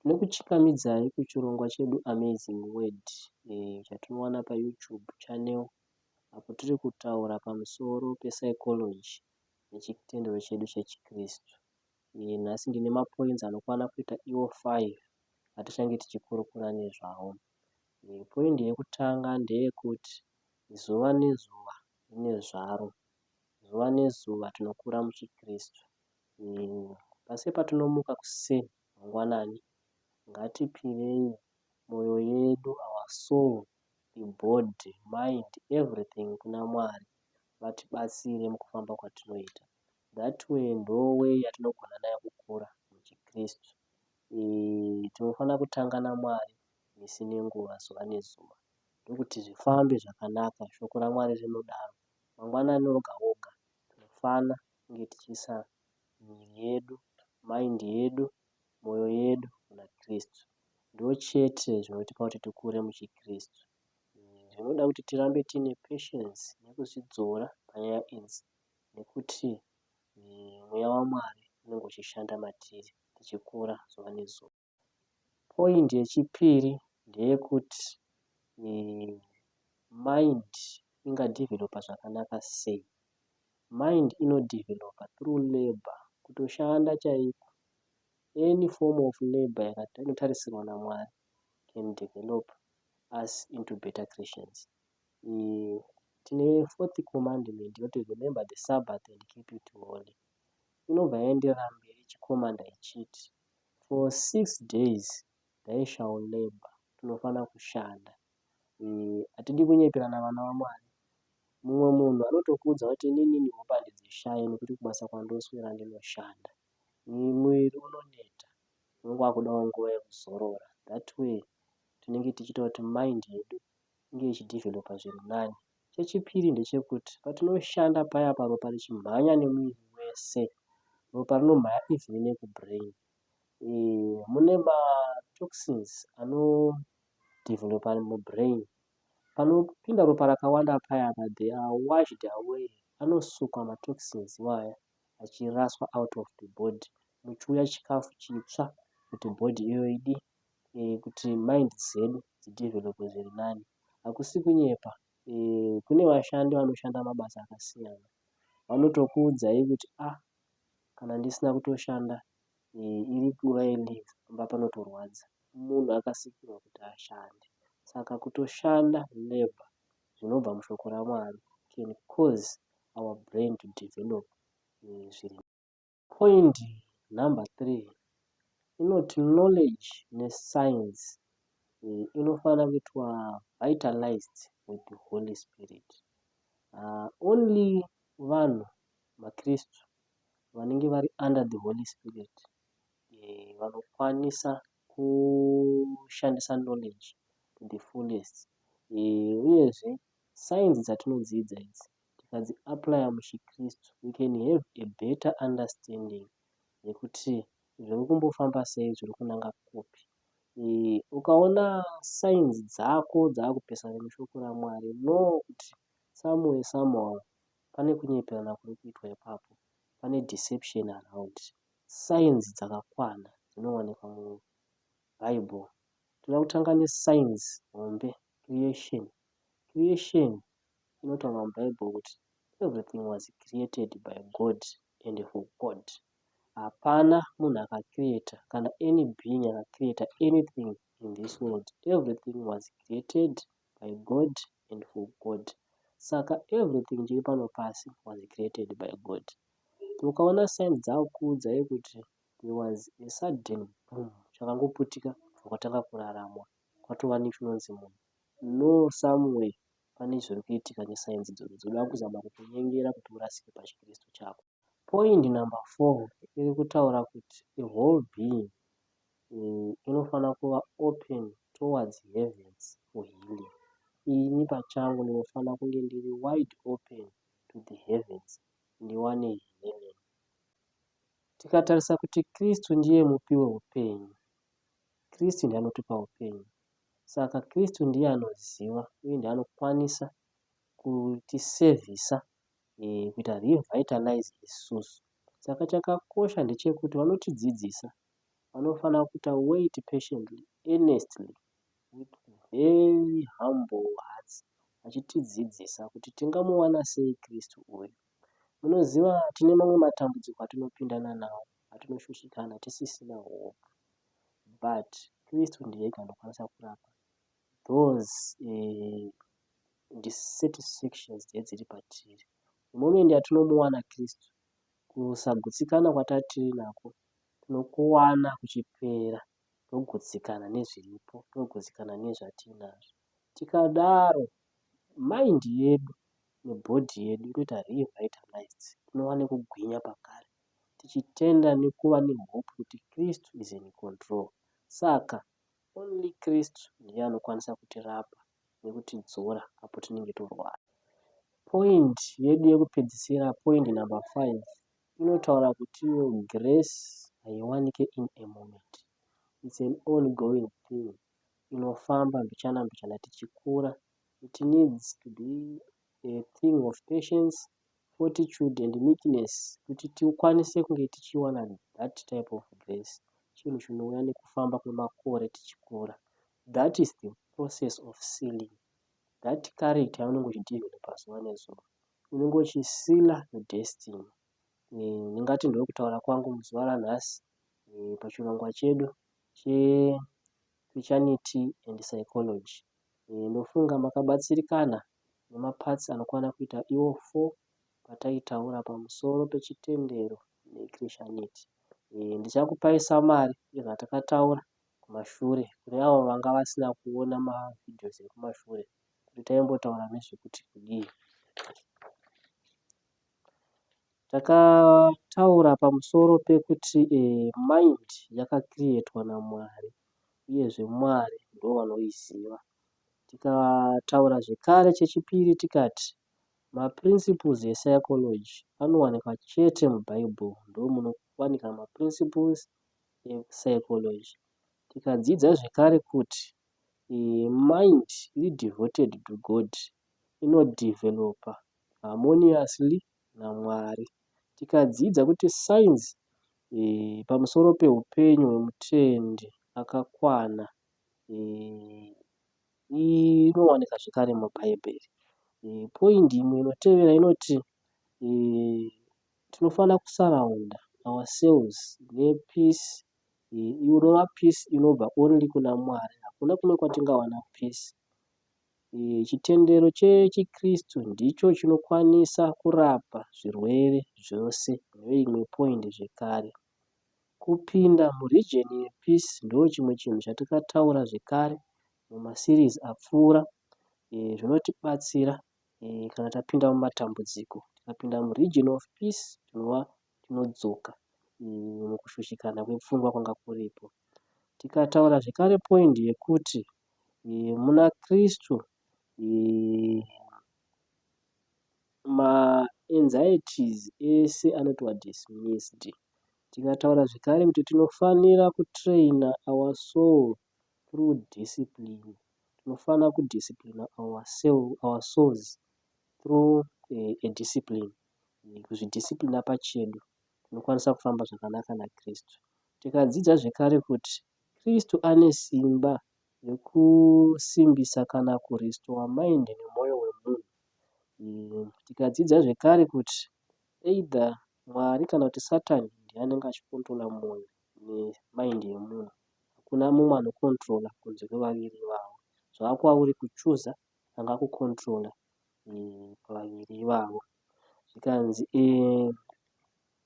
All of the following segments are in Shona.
Tinokuchingamidzai kuchirongwa chedu Amazing Word chatinowana paYouTube channel apo tiri kutaura pamusoro pe-psychology nechitendero chedu chechiKristu. Nhasi ndine mapoints anokwana kuita iwo 5 atichange tichikurukura nezvawo. Point yekutanga ndeyekuti zuva nezuva rine zvaro. Zuva nezuva tinokura muchiKristu. Pasi patinomuka kuseni mangwanani, ngatipirei mwoyo yedu, our soul, the body, mind, everything kuna Mwari vatibatsire mukufamba kwatinoita. That way ndo way yatinogona nayo kukura muchiKristu. Tinofanira kutanga naMwari misi nenguva, zuva nezuva, ndokuti zvifambe zvakanaka. Shoko raMwari rinodaro. Mangwanani oga oga tinofana kunge tichiisa miviri yedu, mind yedu, mwoyo yedu kuna Kristu. Ndochete zvinotipa kuti tikure muchiKristu. Zvinoda kuti tirambe tiine patience nekuzvidzora panyaya idzi nekuti mweya waMwari unenge uchishanda matiri tichikura zuva nezuva. Point yechipiri ndeyekuti mind ingadevelopa zvakanaka sei. Mind inodevelopa through labour, kutoshanda chaiko. Any form of labour inotarisirwa naMwari can develop us into better Christians. Tine fourth commandment inoti, "Remember the Sabbath and keep it holy." Inobva yaenderera mberi ichikomanda ichiti, "For 6 days thou shall labour." Tinofana kushanda. Hatidi kunyeperana, vana vaMwari. Mumwe munhu anotokuudza kuti, "Inini hope handidzishayi nekuti kubasa kwandoswera ndinoshanda." Muviri unoneta, unenge wakudawo nguva yekuzorora. That way tinenge tichiita kuti mind yedu inge ichidevelopa zviri nani. Chechipiri ndechekuti patinoshanda paya ropa richimhanya nemuviri wese, ropa rinomhanya even nekubrain. Mune matoxins anodevelopa mubrain. Panopinda ropa rakawanda paya they are washed away, anosukwa matoxins iwaya achiraswa out of the body, muchiuya chikafu chitsva kuti body iyoyo idi kuti mind dzedu dzidevelope zviri nani. Hakusi kunyepa, kune vashandi vanoshanda mabasa akasiyana vanotokuudzai kuti, "Ah, kana ndisina kutoshanda iri nguva yeleave, pamba panotorwadza." Munhu akasikirwa kuti ashande, saka kutoshanda, labour, zvinobva mushoko raMwari can cause our brain to develop zviri. Point number three inoti knowledge nescience inofanira kuitwa vitalized with the Holy Spirit. Only vanhu maKristu vanenge vari under the Holy Spirit vanokwanisa kushandisa knowledge to the fullest. Uyezve science dzatinodzidza idzi, tikadziapplya muchiKristu, we can have a better understanding yekuti zviri kumbofamba sei, zviri kunanga kupi. Ukaona science dzako dzakupesana neshoko raMwari, know kuti somewhere, somehow pane kunyeperana kuri kuitwa ipapo, pane deception around. Science dzakakwana dzinowanikwa muBhaibheri. Toda kutanga nescience hombe, creation. Creation inotaurwa muBhaibheri kuti everything was created by God and for God. Hapana munhu akacreata kana any being akacreata anything in this world. Everything was created by God and for God. Saka everything chiri pano pasi was created by God. Ukaona science dzakukuudzai kuti there was a sudden boom, chakangoputika, kwatanga kuraramwa, kwatova nechinonzi munhu, know somewhere pane zviri kuitika nescience idzodzo dzoda kuzama kukunyengera kuti urasike pachiKristu chako. Point number four iri kutaura kuti a whole being inofanira kuva open towards heavens for healing. Ini pachangu ndinofanira kunge ndiri wide open to the heavens ndiwane healing. Tikatarisa kuti Kristu ndiye mupi weupenyu, Kristu ndiye anotipa upenyu, saka Kristu ndiye anoziva uye ndiye anokwanisa kutisevhisa, kuita revitalize isusu. Saka chakakosha ndechekuti vanotidzidzisa Vanofanira kuita wait patiently, earnestly with very humble hearts vachitidzidzisa kuti tingamuwana sei Kristu uyu. Munoziva tine mamwe matambudziko atinopindana nawo atinoshushikana tisisina hope but Kristu ndiye ega anokwanisa kurapa those dissatisfactions dzinenge dziri patiri. The moment yatinomuwana Kristu kusagutsikana kwatatinako tinokuwana kuchipera togutsikana nezviripo togutsikana nezvatinazvo. Tikadaro mind yedu nebody yedu inoita revitalized tinova nekugwinya pakare tichitenda nekuva nehope kuti Kristu is in control. Saka only Kristu ndiye anokwanisa kutirapa nekutidzora apo tinenge torwara. Point yedu yekupedzisira point number 5 inotaura kuti iyo grace haiwanike in a moment. It's an ongoing thing inofamba mbichana mbichana tichikura. It needs to be a thing of patience, fortitude and meekness kuti tikwanise kunge tichiwana that type of grace. Chinhu chinouya nekufamba kwemakore tichikura. That is the process of sealing. That character yaunenge uchidevelopa zuva nezuva unenge uchiseala your destiny. Ndingati ndokutaura kwangu muzuva ranhasi pachirongwa chedu cheChristianity and Psychology. Ndofunga makabatsirikana nemaparts anokwana kuita iwo 4 pataitaura pamusoro pechitendero neChristianity. Ndichakupai summary yezvatakataura kumashure kune avo vanga vasina kuona mavideos ekumashure kuti taimbotaura nezvekuti kudii. Takataura pamusoro pekuti mind yakacreatwa naMwari uyezve Mwari ndovanoiziva. Tikataura zvekare chechipiri tikati maprinciples epsychology anowanikwa chete mubhaibheri ndomunowanika maprinciples epsychology. Tikadzidza zvekare kuti mind iri devoted to God inodevelopa harmoniously naMwari. Tikadzidza kuti science pamusoro peupenyu hwemutendi akakwana inowanika zvekare mubhaibheri. Point imwe inotevera inoti tinofanira kusurrounda ourselves nepeace inova peace inobva only kuna Mwari hakuna kumwe kwatingawana peace. Chitendero chechiKristu ndicho chinokwanisa kurapa zvirwere zvose ndoimwe point zvekare. Kupinda muregion yepeace ndochimwe chinhu chatakataura zvekare mumaseries apfuura zvinotibatsira kana tapinda mumatambudziko. Tikapinda muregion of peace tinova tinodzoka mukushushikana kwepfungwa kwanga kuripo. Tikataura zvekare point yekuti muna Kristu maanxieties ese anotova dismissed. Tikataura zvekare kuti tinofanira kutraina our soul through discipline. Tinofanira kudisciplina our souls through a discipline. Kuzvidisciplina pachedu tinokwanisa kufamba zvakanaka naKristu. Tikadzidza zvekare kuti Kristu ane simba rekusimbisa kana kurestore mind nemwoyo wemunhu. Tikadzidza zvekare kuti either Mwari kana kuti Satani ndiye anenge achicontrola mwoyo nemind yemunhu. Hakuna mumwe anocontrola kunze kwevaviri ivavo. Zvava kwauri kuchuza angakucontrola pavaviri ivavo. Zvikanzi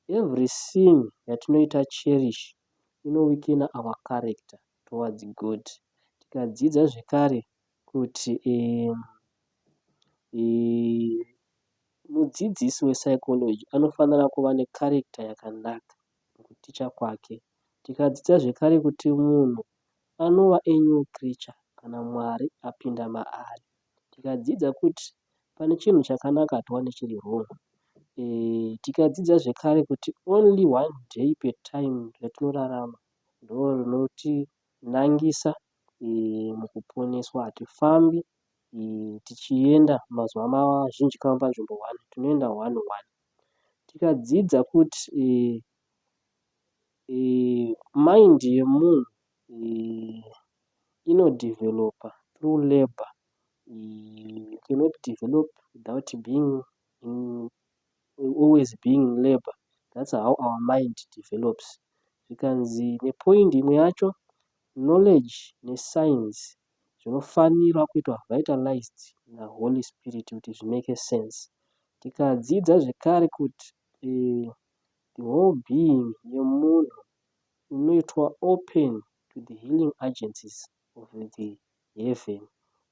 every sin yatinoita cherish inoweakena our character towards God. Tikadzidza zvekare kuti mudzidzisi wepsychology anofanira kuva necharacter yakanaka mukuticha kwake. Tikadzidza zvekare kuti munhu anova a new creature kana Mwari apinda maari. Tikadzidza kuti pane chinhu chakanaka hatiwani chiri wrong. Tikadzidza zvekare kuti only one day per time ratinorarama ndorinotinangisa mukuponeswa. Hatifambi tichienda mazuva mazhinji kava panzvimbo one, tinoenda one one. Tikadzidza kuti Mind yemunhu inodevelopa through labour. You cannot develop without being always being in labour. That's how our mind develops. Zvikanzi nepoint imwe yacho, knowledge nescience zvinofanira kuitwa vitalized naHoly Spirit kuti zvimake sense. Tikadzidza zvekare kuti the whole being yemunhu inoitwa open to the healing agencies of the heaven.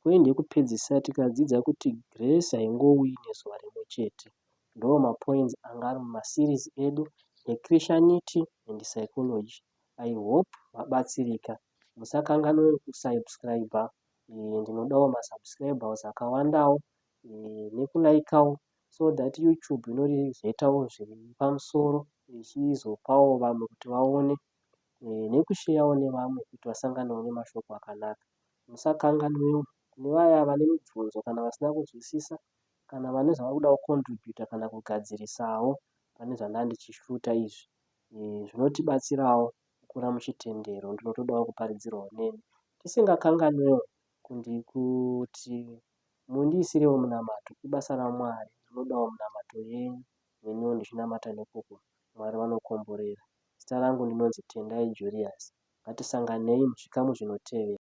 Point yekupedzisira, tikadzidza kuti grace haingouyi nezuva rimwe chete. Ndo mapoints anga ari mumaseries edu eChristianity and Psychology. I hope vabatsirika. Musakanganwe kusubscribe. Ndinodawo masubscribers akawandawo nekulikawo so that YouTube inorizoitawo zviri pamusoro ichizopawo vamwe kuti vaone, nekusharewo nevamwe kuti vasanganewo nemashoko akanaka. Musakanganwewo kune vaya vane mibvunzo kana vasina kunzwisisa kana vane zvavari kuda kucontributa kana kugadzirisawo pane zvandanga ndichishuta izvi, zvinotibatsirawo kukura muchitendero. Ndinotodawo kuparidzirwawo nemi. Tisingakanganwewo kuti mundiisirewo munamato. Ibasa raMwari, rinodawo munamato yenyu, neniwo ndichinamata nekoko. Mwari vanokomborera. Zita rangu ndinonzi Tendai Julius. Ngatisanganei muzvikamu zvinotevera.